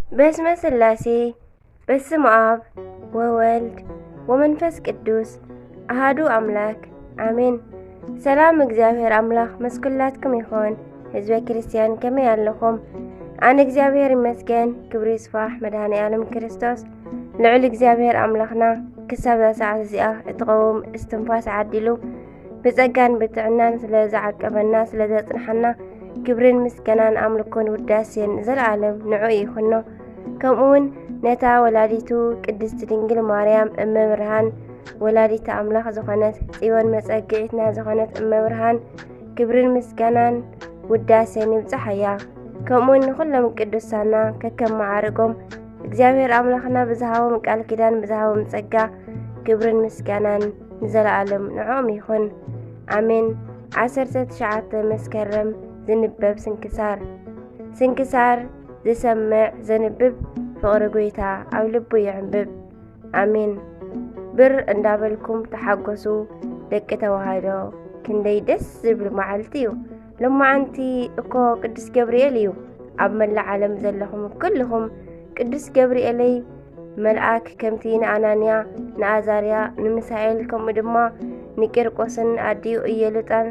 በስመ ስላሴ፣ በስመ አብ ወወልድ ወመንፈስ ቅዱስ አሃዱ አምላክ አሜን። ሰላም እግዚኣብሔር አምላክ ምስ ኩላትኩም ይኹን። ህዝበ ክርስቲያን ከመይ ኣለኹም? ኣነ እግዚኣብሔር ይመስገን፣ ክብሪ ይስፋሕ መድኃኔ ዓለም ክርስቶስ። ልዑል እግዚኣብሔር ኣምላኽና ክሳብ እዛ ሰዓት እዚኣ እትቐውም እስትንፋስ ዓዲሉ ብጸጋን ብጥዕናን ስለ ዝዓቀበና፣ ስለ ዘጽንሓና፣ ክብርን ምስጋናን ኣምልኮን ውዳሴን ንዘለኣለም ንዑ ይኹኖ። ከምኡውን ነታ ወላዲቱ ቅድስት ድንግል ማርያም እመ ብርሃን፣ ወላዲተ ኣምላኽ ዝኾነት፣ ጽዮን መጸግዒትና ዝኾነት እመ ብርሃን፣ ክብርን ምስጋናን ውዳሴን ይብጻሓያ። ከምኡውን ንኹሎም ቅዱሳና ከከም መዓርጎም እግዚኣብሔር ኣምላኽና ብዝሃቦም ቃል ኪዳን፣ ብዝሃቦም ጸጋ፣ ክብርን ምስጋናን ንዘለኣለም ንዕኦም ይኹን። ኣሜን። ዓሰርተ ትሽዓተ መስከረም ዝንበብ ስንክሳር። ስንክሳር ዝሰምዕ ዘንብብ ፍቕሪ ጐይታ ኣብ ልቡ ይዕንብብ። ኣሜን። ብር እንዳበልኩም ተሓጎሱ ደቂ ተዋህዶ። ክንደይ ደስ ዝብል መዓልቲ እዩ። ሎማዓንቲ እኮ ቅዱስ ገብርኤል እዩ። ኣብ መላእ ዓለም ዘለኹም ኩልኹም ቅዱስ ገብርኤለይ መልኣክ ከምቲ ንኣናንያ፣ ንኣዛርያ፣ ንሚሳኤል፣ ከምኡ ድማ ንቂርቆስን ኣዲኡ ኢየሉጣን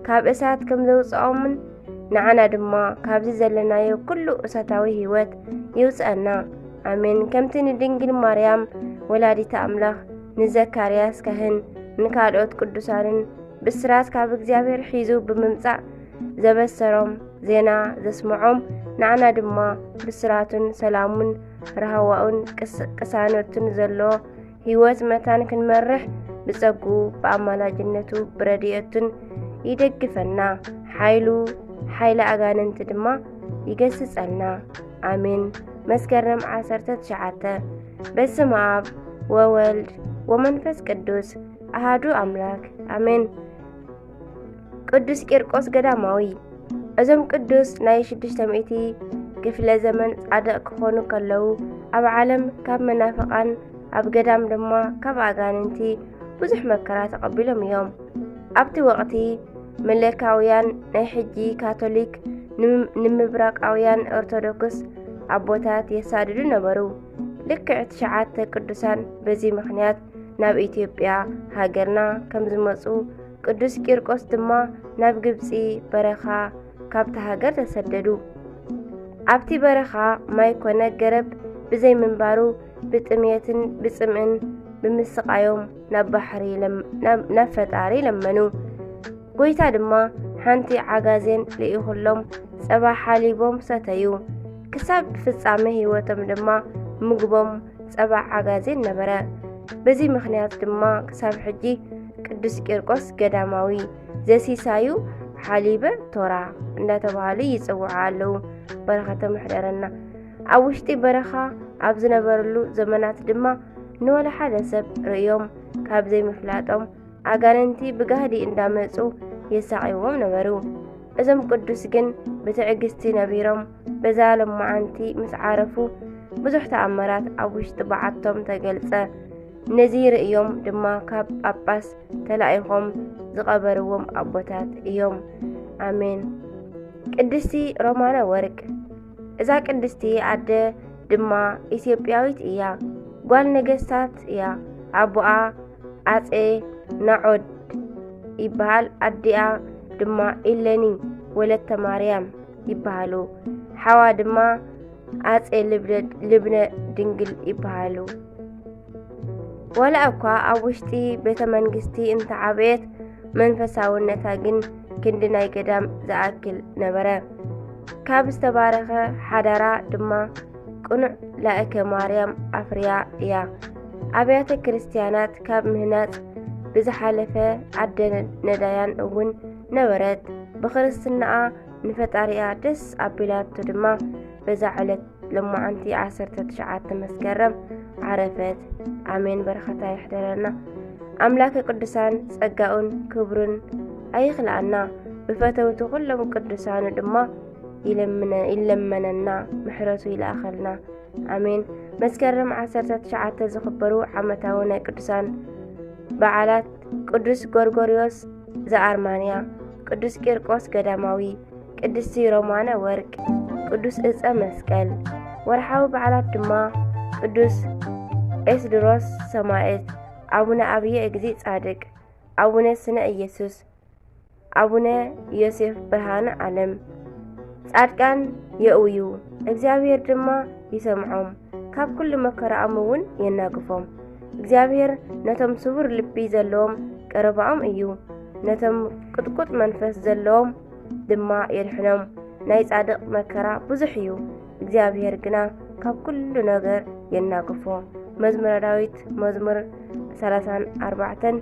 ካብ እሳት ከም ዘውፅኦምን ንዓና ድማ ካብዚ ዘለናዮ ኩሉ እሳታዊ ህይወት ይውፅአና። ኣሜን። ከምቲ ንድንግል ማርያም ወላዲተ ኣምላኽ፣ ንዘካርያስ ካህን፣ ንካልኦት ቅዱሳንን ብስራት ካብ እግዚኣብሔር ሒዙ ብምምጻእ ዘበሰሮም ዜና ዘስምዖም፣ ንዓና ድማ ብስራቱን ሰላሙን ራህዋኡን ቅስ-፣ ቅሳነቱን ዘሎ ህይወት መታን ክንመርሕ ብጸጉ፣ ብኣማላጅነቱ፣ ብረድኤቱን ይደግፈና። ሓይሉ፣ ሓይሊ ኣጋንንቲ ድማ ይገስጸልና። ኣሜን። መስከረም ዓሰርተ ትሽዓተ። በስመ ኣብ ወወልድ ወመንፈስ ቅዱስ ኣሃዱ ኣምላክ ኣሜን። ቅዱስ ቂርቆስ ገዳማዊ። እዞም ቅዱስ ናይ ሽዱሽተ ሚእቲ ክፍለ ዘመን ጻድቕ ክኾኑ ከለዉ፣ ኣብ ዓለም ካብ መናፍቓን፣ ኣብ ገዳም ድማ ካብ ኣጋንንቲ ብዙሕ መከራ ተቐቢሎም እዮም። ኣብቲ ወቕቲ መለካውያን፣ ናይ ሕጂ ካቶሊክ፣ ንም-፣ ንምብራቃውያን ኦርቶዶክስ ኣቦታት የሳድዱ ነበሩ። ልክዕ ትሽዓተ ቅዱሳን በዚ ምኽንያት ናብ ኢትዮጵያ ሃገርና ከም ዝመጹ፣ ቅዱስ ቂርቆስ ድማ ናብ ግብጺ በረኻ ካብታ ሃገር ተሰደዱ። ኣብቲ በረኻ ማይ ኮነ ገረብ ብዘይምንባሩ፣ ብጥምየትን ብጽምእን ብምስቓዮም ናብ ባሕሪ ለም-፣ ናብ፣ ናብ ፈጣሪ ለመኑ። ጐይታ ድማ ሓንቲ ዓጋዜን ልኢኹሎም ጸባ ሓሊቦም ሰተዩ። ክሳብ ፍጻመ ህይወቶም ድማ ምግቦም ጸባ ዓጋዜን ነበረ። በዚ ምኽንያት ድማ ክሳብ ሕጂ ቅዱስ ቂርቆስ ገዳማዊ ዘሲሳዩ ሓሊበ ቶራ እንዳተባሃሉ ይጽውዑ ኣለዉ። በረኸቶም ይሕደረና። ኣብ ውሽጢ በረኻ ኣብ ዝነበርሉ ዘመናት ድማ ንወላ ሓደ ሰብ ርእዮም ካብ ዘይምፍላጦም ኣጋንንቲ ብጋህዲ እንዳመጹ የሳቕይዎም ነበሩ። እዞም ቅዱስ ግን ብትዕግስቲ ነቢሮም በዛ ሎማዓንቲ ምስ ዓረፉ ብዙሕ ተኣምራት ኣብ ውሽጢ በዓቶም ተገልጸ። ነዚ ርእዮም ድማ ካብ ጳጳስ ተላኢኾም ዝቐበርዎም ኣቦታት እዮም። ኣሜን። ቅድስቲ ሮማነ ወርቅ። እዛ ቅድስቲ ኣደ ድማ ኢትዮጵያዊት እያ። ጓል ነገስታት እያ። ኣቦኣ ኣጼ ናዖድ ይበሃል፣ ኣዲኣ ድማ ኢለኒ ወለተ ማርያም ይበሃሉ። ሓዋ ድማ ኣጼ ልብነ፣ ልብነ ድንግል ይበሃሉ። ዋላ እኳ ኣብ ውሽጢ ቤተ መንግስቲ እንተዓበየት፣ መንፈሳውነታ ግን ክንዲ ናይ ገዳም ዝኣክል ነበረ። ካብ ዝተባረኸ ሓዳራ ድማ ቅኑዕ ላእከ ማርያም ኣፍርያ እያ። ኣብያተ ክርስቲያናት ካብ ምህናጽ ብዝሓለፈ ኣደ ነዳያን እውን ነበረት። ብኽርስትናኣ ንፈጣሪኣ ደስ ኣቢላቶ ድማ በዛ ዕለት ሎማዓንቲ ዓሰርተ ትሽዓተ መስከረም ዓረፈት። ኣሜን። በረኸታ ይሕደረና። ኣምላከ ቅዱሳን ጸጋኡን ክብሩን ኣይኽልኣና። ብፈተውቲ ኩሎም ቅዱሳኑ ድማ ይለምነ-፣ ይለመነና፣ ምሕረቱ ይልኣኸልና። ኣሜን። መስከረም ዓሰርተ ትሽዓተ ዝኽበሩ ዓመታዊ ናይ ቅዱሳን በዓላት፣ ቅዱስ ጎርጎርዮስ ዘኣርማንያ፣ ቅዱስ ቂርቆስ ገዳማዊ፣ ቅድስቲ ሮማነ ወርቅ፣ ቅዱስ እፀ መስቀል፣ ወርሓዊ በዓላት ድማ ቅዱስ ኤስድሮስ ሰማዕት፣ ኣቡነ ኣብየ እግዚእ ጻድቅ፣ ኣቡነ ስነ ኢየሱስ፣ ኣቡነ ዮሴፍ ብርሃነ ዓለም። ጻድቃን የእውዩ፣ እግዚኣብሔር ድማ ይሰምዖም፣ ካብ ኩሉ መከራኦም እውን የናግፎም። እግዚኣብሔር ነቶም ስቡር ልቢ ዘለዎም ቀረባኦም እዩ፣ ነቶም ቅጥቁጥ መንፈስ ዘለዎም ድማ የድሕኖም። ናይ ጻድቕ መከራ ብዙሕ እዩ፣ እግዚኣብሔር ግና ካብ ኩሉ ነገር የናግፎ። መዝሙረ ዳዊት መዝሙር ሰላሳን ኣርባዕተን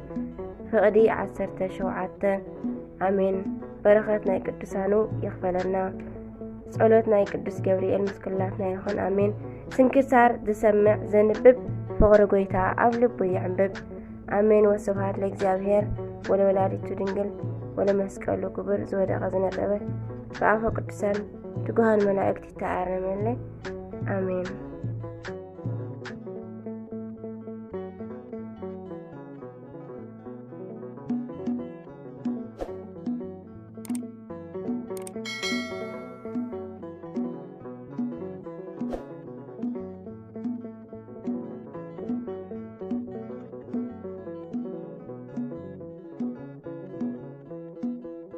ፍቕዲ ዓሰርተ ሸውዓተ። ኣሜን። በረኸት ናይ ቅዱሳኑ ይኽፈለና። ጸሎት ናይ ቅዱስ ገብርኤል ምስ ኩላትና ይኹን። ኣሜን። ስንክሳር ዝሰምዕ ዘንብብ ፍቕሪ ጎይታ ኣብ ልቡ ይዕንብብ። ኣሜን። ወስብሐት ለእግዚኣብሔር ወለወላዲቱ ድንግል ወለመስቀሉ ክቡር። ዝወደቐ ዝነጠበ ብኣፈ ቅዱሳን ትጉሃን መላእክት ይተኣረመለይ። ኣሜን።